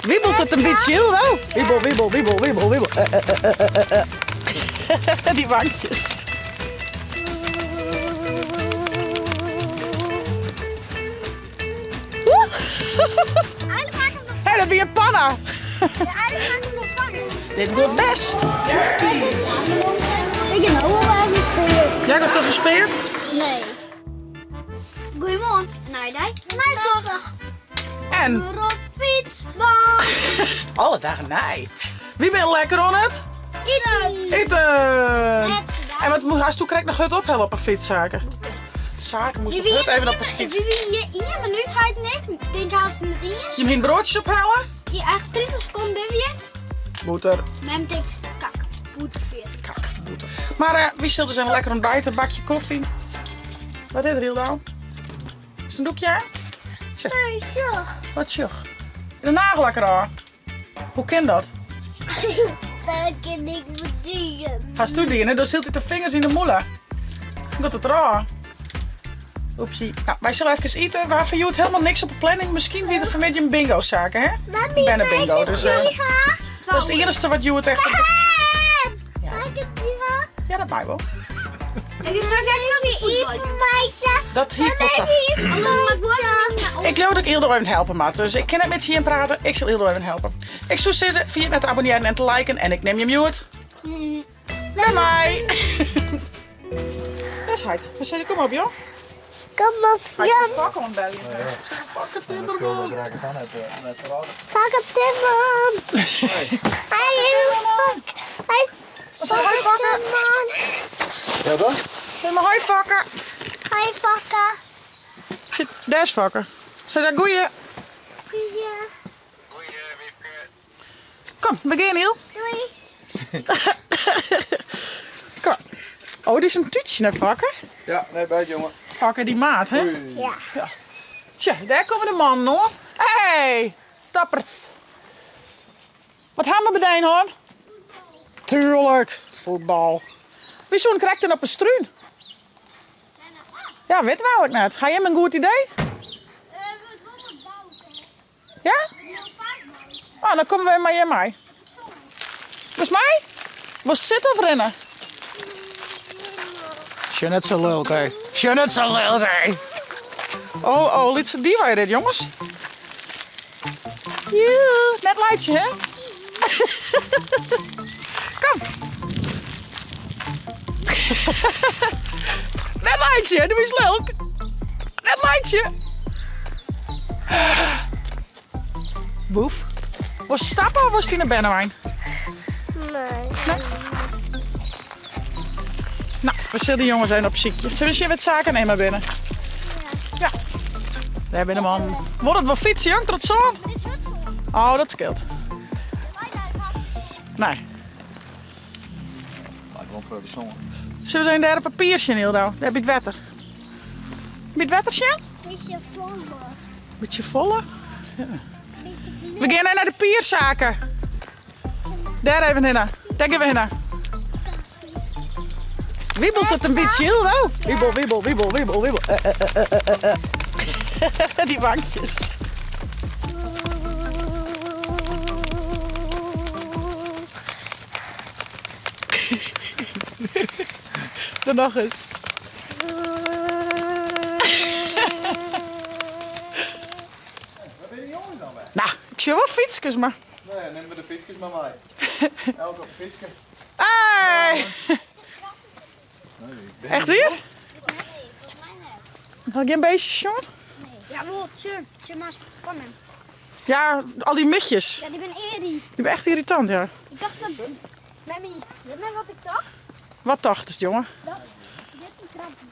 Wiebelt it in bytsje, hielendal? Wiebel, wiebel, wiebel, wiebel, wiebel. Dy wankjes. Hé, dat wie in panna. Dit giet best. Ik kin ook wol as in spear. Ja, giest as in spear? Nee. Goeiemoarn, in nije dei, in nije vlog. En? Op fytsbaan. Alle dagen nij. Wy binne lekker oan it? Iten. Iten. Laatste dag. En wat hasto krekt noch hurd ophelle op 'e fyts, Sake? Sake moast noch hurd even op 'e fyts. We wiene hjir ien minút, heit en ik. Ik tink hast net iens. Je hiene broodjes ophelle? Ja, echt 30 sekonden binne we hjir. Bûter. Mem tinkt, kak, bûter 40. Kak, bûter. Mar uh, wy sille dus even lekker ontbijten, bakje koffie. Wat is der hielendal? Is in doekje aan? Nee, sjoch. Wat sjoch? De nagellak erôf. Hoe kin dat? Dat kin ik bedien. Hasto dien, hè? Do hieltyd de fingers yn de mûle. Giet it derôf. Oepsie. Nou, wy sille efkes ite. We hawwe hjoed helemaal niks op de planning. Miskien wie der fanmiddei in bingo Sake, hè? Mami, Ben bingo, dus uh, dat is it iennichste wat hjoed echt. Ja. Ja, dat mei wol. Ik is straks nog voetbal. Dat hie ik wol ta. Ik leau dat ik Ildo even helpe moat. Dus ik kin net met tsjin prate. Ik sil Ildo even helpe. Ik soe sizze, ferjit net te abonnearjen en te liken. En ik nim jim hjoed. Nei my. Dat is heit. We sizze, kom op, joh. Kom op, Hij is de Fokke oan it beljen. Fokke Timmerman. Fokke Timmerman. Hij is Hij Zeg hoi Fokke. Ja toch? Zeg mar hoi Fokke. Hoi Fokke. Zit, daar is Fokke. Zeg dat goeie. Goeie. Kom, we gean Hiel. Doei. Kom. Oh, dit is in tútsje nei Fokke. Ja, nee, bij jongen. Fokke dy maat, hè? Ja. Ja. Tja, dêr komme de mannen hoor. Hey, toppers. Wat ha we bedien hân? Tuurlijk, voetbal. Wy soene krekt in op 'e strún. Ja, wit we eigenlijk net. Ha jim in goed idee? Ja? Oh, dan komme we mei jim mei. Wolst mei? Wolst sitte of rinne? Sjoch net sa lulk, hè. Sjoch net sa lulk, hè. Oh, oh, lytse diva is dit, jonges. Joe, net laitsje, hè? Kom. Net laitsje, do bist lulk. Net laitsje. Boef. Wolst stappe of wolst yn de bernewein? Nee. Nee? Nou, we sille de jongens even opsykje. Sille we sjen wêr't Sake en Emma binne? Ja. Dêr binne de mannen. Wol it wol fytse, jong, troch it sân? Dit is hurd sân. Oh, dat skeelt. Nee. Ik wol protte sân. Sille we even dêr op 'e pier sjen, Ildo? Dêr by it wetter. By it wetter sjen? Bytsje folle. Bytsje folle? Ja. We gean nei de pier, Sake. Dêr even hinne. Dêr gean we hinne. Wiebelt it in bytsje, Ildo? Wiebel, wiebel, wiebel, wiebel, wiebel. Uh, uh, uh, Dy wankjes. Der noch ris. Wêr binne de jonges dan wer? Nou, ik sjoch wol fytskes, mar... Nee, nim we de fytskes mar mei. Elk op in fytske. Hey! Echt wier? Nee, volgens mij net. Noch gjin beestjes sjoen? Nee. Ja, wol, sjoch, sjoch mar foar my. Ja, al dy michjes. Ja, dy binne irri. Dy binne echt irritant, ja. Ik dacht dat... Memmy, wit men wat ik dacht? Wat tochtest, jonge? Dat dit in krab wie.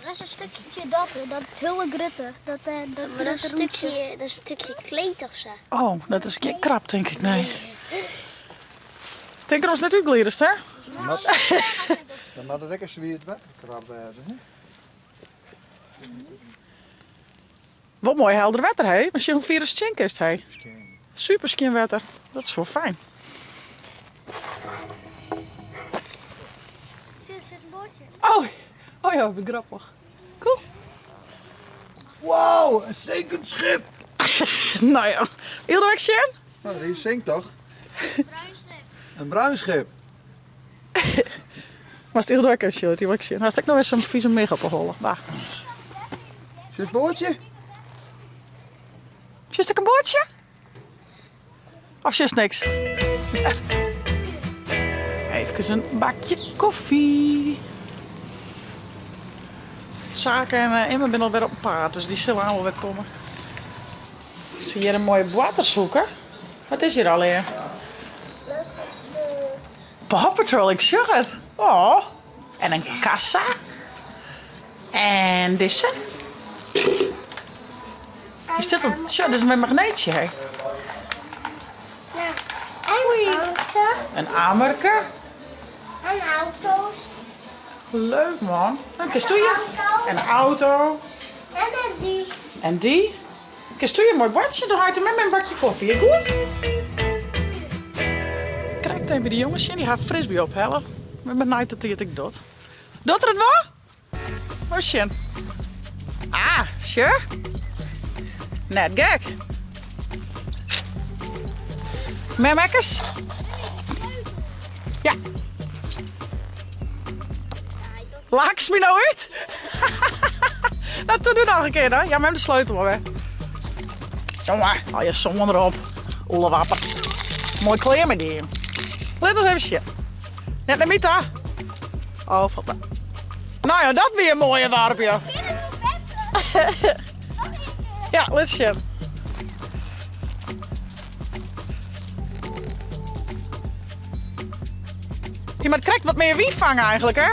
Dat is in stikje dat, dat hiele grutte. Dat, uh, dat, Maar dat is, in stikje, dat is in stikje kleed of sa. Oh, dat is gjin krab, tink ik, nee. Tink der oars net útglidest, hè? Dan moat it ek in swietwetterkrab wêze, hè? Wol moai helder wetter, hè? Mar sjoch hoe fier ast sjen kinst, hè? Super skjin wetter. Dat is wol fijn. Sjoch, is in boatsje. Oh, oh ja, wat grappich. Cool. Wow, in sinkend schip! Nou ja, Ildo ek sjen? Nou, die zinkt toch? Een bruin schip. Moatst Ildo ek even sjen, dy wol ek sjen. Hast ek noch wer sa'n fize mich op 'e holle. Bah. Is dit boatsje? Sjochst ek in boatsje? Of sjochst niks? Efkes in bakje koffie. Sake en eh, Imme binne alwer op 'en paad, dus dy sille aanst wol wer komme. Is hjir in moaie boartershoeke? Wat is hjir allegear? Paw Patrol, ik sjoch it. Oh, en in kassa. En dizze. Is dit een, sjoch, dit is mei magneetsje, hè? En auto. In amerke. En auto's. Leuk man. Dan kinst doe je. En een auto. En die. En die. Kinst doe je een mooi bordje. Dan ga je met mijn bakje koffie. Goed? Krekt even by de jongens sjen. Dy ha frisbee ophelle. Ben benijd dat dy it ek docht. Docht er it wol? Moai sjen. Ah, sjoch. Net gek. Mem Ekkes? Ja. Lachst my no út? Nou, doe doe noch in kear dan. Ja, mem de sleutel wol wer. Jonge, al je sân derop. Oelewapper. Moai klear mei dy. Lit ons even sjen. Net nei my ta. Oh, falt mei. Nou ja, dat wie in moaie warp, ja. Ja, lit sjen. Je moat krekt wat mear wyn fange eigenlik, hè?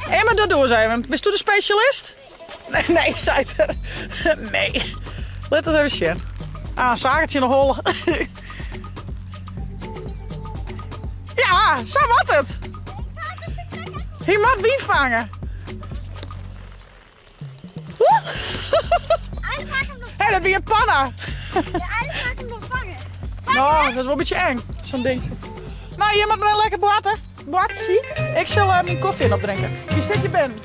Emma, dat doe ris even. Bist do de spesjalist? Nee, nee, seit er. Nee. Lit ris even sjen. Ah, Sake tsjin de holle. Ja, sa moat it. Hy moat wyn fange. Hé, dat wie in panna. No, dat is wol in bytsje eng, sa'n ding. No, jim moatte mar lekker boarte. Boartsje. Ik sil eh, myn kofje opdrinke. Wie sit je binnen?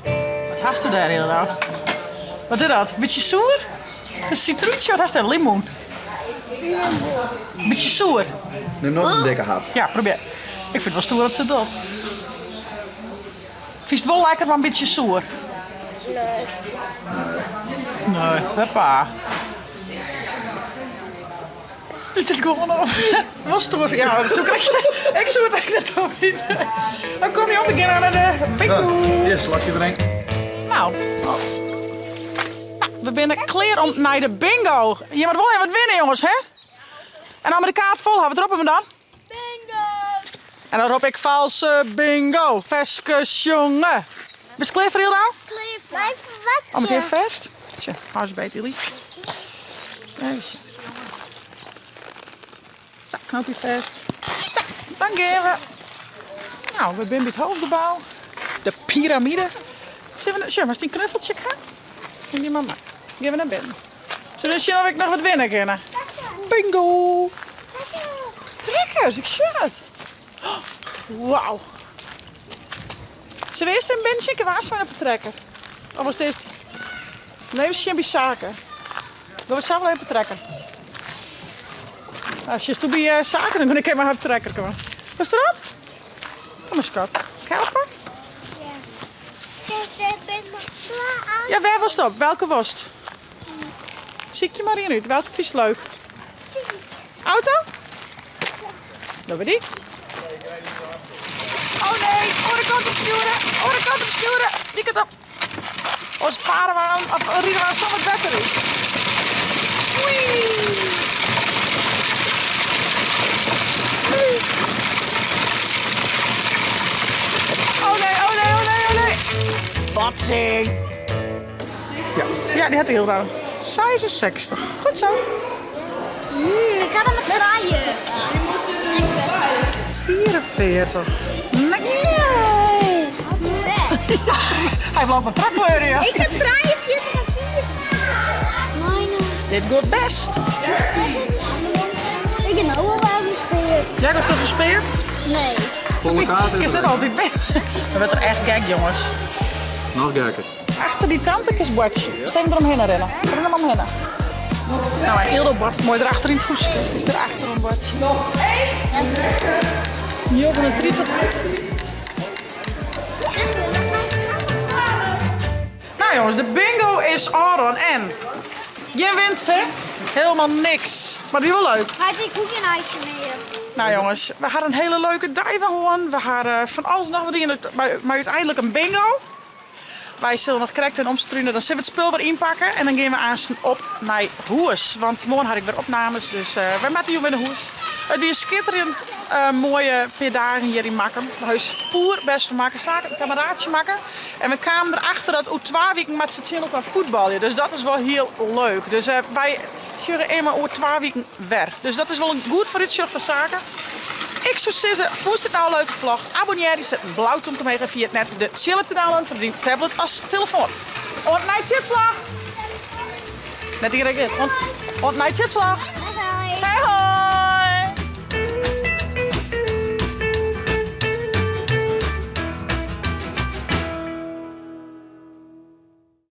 Wat hast do dêr, Hilda? Wat is dat? Bytsje soer? In sitroentsje? Wat hast dêr? Limoen? Bytsje soer. Nim noch in dikke hap. Ja, probear. Ik fyn it wol stoer dat se it docht. Fynst it wol lekker, mar in bytsje soer? Nee. Nee, huppa. Yt it gewoan op. Wol stoer. Ja, dat soe ik, ik soe it ek net opiten. Dan kom je om te gean nei de bingo. Hier, slokje drinken. Nou. We binne klear om nei de bingo. Je moatte wol even wat winne, jonges, hè? En dan mei de kaart fol ha, wat roppe we dan? Bingo! En dan rop ik valse bingo, ferske sjonge. Bist klear foar Hilda? Klear voor. Mijn wat? Oh, meteen vast. Tja, hou eens beet, Illy. Even zien. Zo, knoopje vast. Zo, dan gaan we. Nou, we zijn bij het hoofdgebouw. De piramide. Zullen we, zullen we een knuffeltje gaan? Neem die maar mee. Gaan we naar binnen. Zullen we zien of ik noch wat winne kin? Bingo! Trekkers, ik sjoch it. Oh, wauw. Zullen we earst even binnen sjen? Waar zijn we op de trekker? Of was het earst... Nee, we sjen by Sake. We sa wol even trekker. As je by eh, Sake, dan ik even op trekker komme. Was erop? Kom maar, skat. Helpen? Ja, wêr wolst op? Welke wolst? Sykje mar ien út. Welke fynst leuk? Auto? Dogge we dy. Oh nee, oare kant op stjoere. Oare kant op stjoere. Dy kant op. Oars fare we oan, of ride we aanst it wetter út. Oei. Oh nee, oh nee, oh nee, oh nee. Botsing. Ja, dy hat Hilda. 66. Goed zo. Mm, ik had hem draaien. 44. Nee. Nee. Wat een weg. Hy loopt een trakkleur, ja. Ik heb 43 en 4. Nee, Dit gaat best. Ik ben ook al wel een speer. Jij was dat een speer? Nee. Volle kaart Is net altyd best. Dat wurdt er echt gek, jongens. Noch gekker. Achter dy tante is boartsje. Even deromhinne rinne. Rin him omhinne. Nou, en Ildo bart moai erachter yn it hûske. Is der achter oan bord. 39. Nou jongens, de bingo is ôfrûn en gjin winst hè? Helemaal niks. Mar it wie wol leuk. Maar ik hoef geen ijsje meer. Nou jongens, we hadden een hele leuke dei fan hân. We hadden fan alles noch wat dien, mar úteinlik in bingo. Wy sille noch krekt en omstrunen, dan sille we it spul wer ynpakke en dan gean we aansten op nei hûs. Want moarn ha ik wer opnames, dus eh, wy moatte jûn wer nei hûs. It wie in skitterjend eh, moaie pear dagen hjir yn Makkum. We ha ús poerbêst fermakke, saak in kameraatsje makke. En we kamen derachter dat oer twa wiken moatte se tsjin elkoar fuotbalje. Dus dat is wol hiel leuk. Dus eh, wy sjogge inoar oer twa wiken wer. Dus dat is wol in goed foarútsjoch fan saken. Ik soe sizze, fûnst dit nou in leuke vlog? Abonnearje, set in blau tomke omheech en ferjit net de Tsjil app te downloaden foar dyn tablet as telefoan. Oant nei tsjitslach! Net direkt dit. Oant, oant nei tsjitslach!